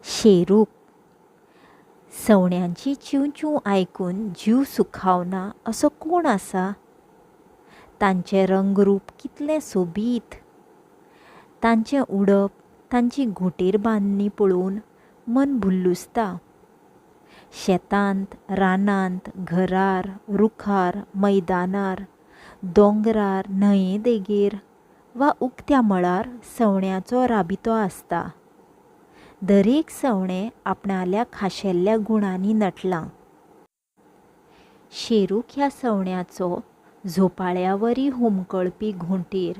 शेरूक सवण्यांची चिंव चिंव आयकून जीव सुखावना असो कोण आसा? तांचें रंगरूप कितलें सोबीत! तांचें उडप, तांची घोंटेर बांदणी पळोवन मन भुल्लुसता. शेतांत, रानांत, घरार, रुखार, मैदानार, दोंगरार, न्हंये देगेर वा उकत्या मळार सवण्यांचो राबितो आसता. दरेक सवणें आपणाल्या खाशेल्या गुणांनी नटलां. शेरूक ह्या सवण्याचो झोपाळ्यावरी हुमकळपी घोंटेर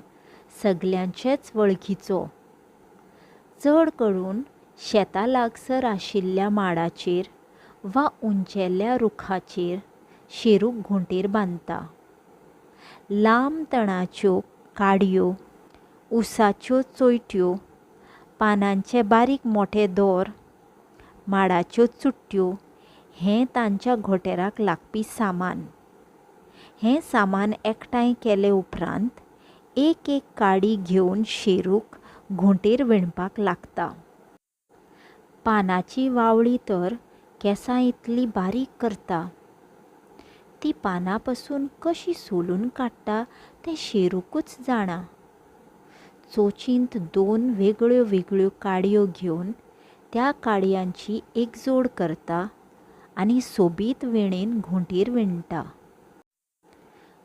सगल्यांचेच वळखीचो. चड करून शेता लागसर आशिल्ल्या माडाचेर वा उंचेल्या रुखाचेर शेरूक घोंटेर बांदता. लांब तणाच्यो काडयो, ऊसाच्यो चोयट्यो, पानांचे बारीक मोठे दोर, माडाच्यो चुट्ट्यो हें तांच्या घोंटेराक लागपी सामान. हें सामान एकठांय केले उपरांत एक एक काडी घेवन शेरूक घोंटेर विणपाक लागता. पानाची वावळी तर केंसां इतली बारीक करता. ती पानां पसून कशी सोलून काडटा तें शेरुकूच जाणा. चोंचींत दोन वेगळ्यो वेगळ्यो काडयो घेवन त्या काडयांची एकजोड करता आनी सोबीत वेणेन घोंटेर विणटा.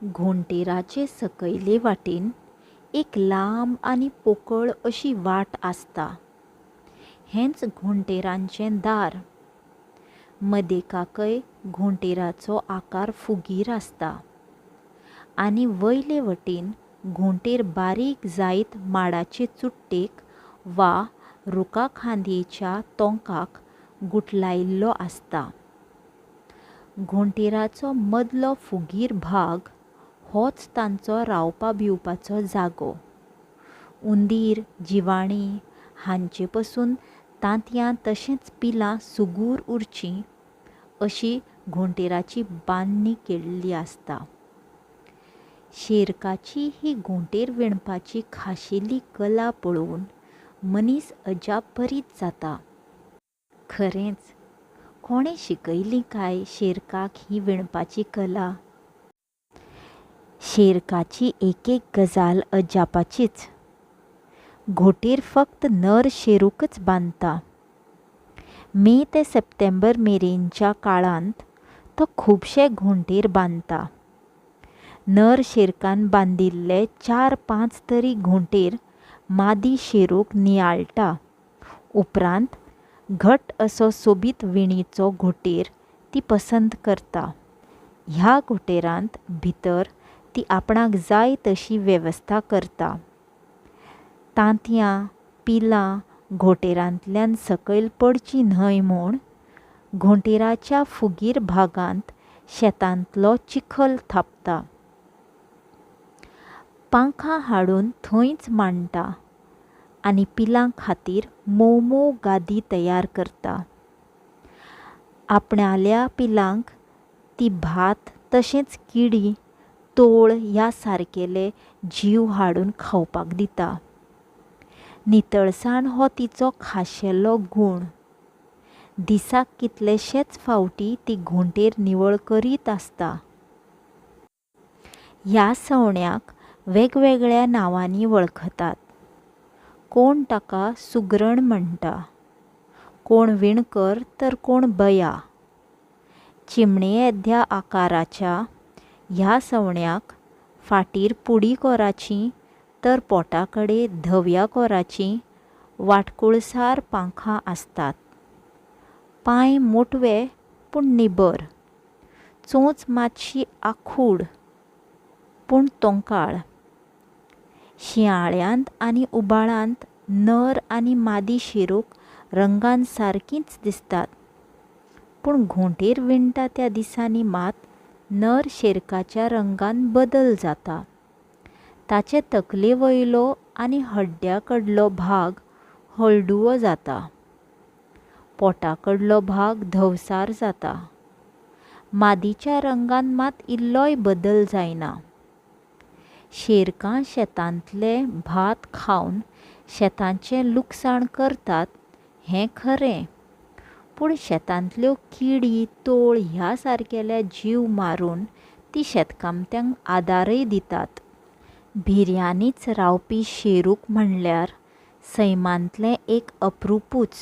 घोंटेराचे सकयले वाटेन एक लांब आनी पोकळ अशी वाट आसता. हेंच घोंटेराचें दार. मदेकाकय घोंटेराचो आकार फुगीर आसता. आनी वयले वटेन घोंटेर बारीक जायत माडाचे चुट्टेक वा रुखाखांदयेच्या तोंकाक गुठलायिल्लो आसता. घोंटेराचो मदलो फुगीर भाग होच तांचो रावपा बिवपाचो जागो. उंदीर, जिवाणीं हांचे पसून तांतयां तशेंच पिलां सुगूर उरचीं अशी घोंटेराची बांदणी केल्ली आसता. शेरकाची ही घोंटेर विणपाची खाशेली कला पळोवन मनीस अजापभरीत जाता. खरेंच, कोणें शिकयली काय शेरकाक ही विणपाची कला? शेरकाची एकेक गजाल अजापाचीच. घोंटेर फक्त नर शेरूकच बांदता. मे ते सप्टेंबर मेरेनच्या काळांत तो खुबशे घोंटेर बांदता. नर शेरकान बांदिल्ले चार पांच तरी घोंटेर मादी शेरूक नियाळटा. उपरांत घट असो सोबीत वेणीचो घोंटेर ती पसंत करता. ह्या घोंटेरांत भितर ती आपणाक जाय तशी वेवस्था करता. तांतयां, पिलां घोंटेरांतल्यान सकयल पडचीं न्हय म्हूण घोंटेराच्या फुगीर भागांत शेतांतलो चिखल थापता. पांखां हाडून थंयच मांडटा आनी पिलां खातीर मोव मोव गादी तयार करता. आपणाल्या पिलांक ती भात तशेंच किडी, तोळ ह्या सारकेले जीव हाडून खावपाक दिता. नितळसाण हो तिचो खाशेलो गूण. दिसाक कितलेशेच फावटी ती घोंटेर निवळ करीत आसता. ह्या सवण्याक वेगवेगळ्या नांवांनी वळखतात. कोण ताका सुगरण म्हणटा, कोण विणकर तर कोण बया. चिमणे येद्या आकाराच्या ह्या सवण्याक फाटीर पुडी कोराचीं तर पोटा कडेन धव्या कोराचीं वाटकुळसार पांखां आसतात. पांय मोटवे पूण निबर. चोंच मात्शी आखूड पूण तोंकाळ. शिंयाळ्यांत आनी उबाळांत नर आनी मादी शेरूक रंगान सारकींच दिसतात. पूण घोंटेर विणटा त्या दिसांनी मात नर शेरकाच्या रंगांत बदल जाता. ताचे तकले वयलो आनी हड्ड्या कडलो भाग हळडुवो जाता. पोटा कडलो भाग धवसार जाता. मादीच्या रंगांत मात इल्लोय बदल जायना. शेरकां शेतांतलें भात खावन शेताचें लुकसाण करतात हें खरें. पूण शेतांतल्यो किडी, तोळ ह्या सारकेल्या जीव मारून ती शेतकामत्यांक आदारय दितात. भिऱ्यांनीच रावपी शेरूक म्हणल्यार सैमांतलें एक अप्रुपूच.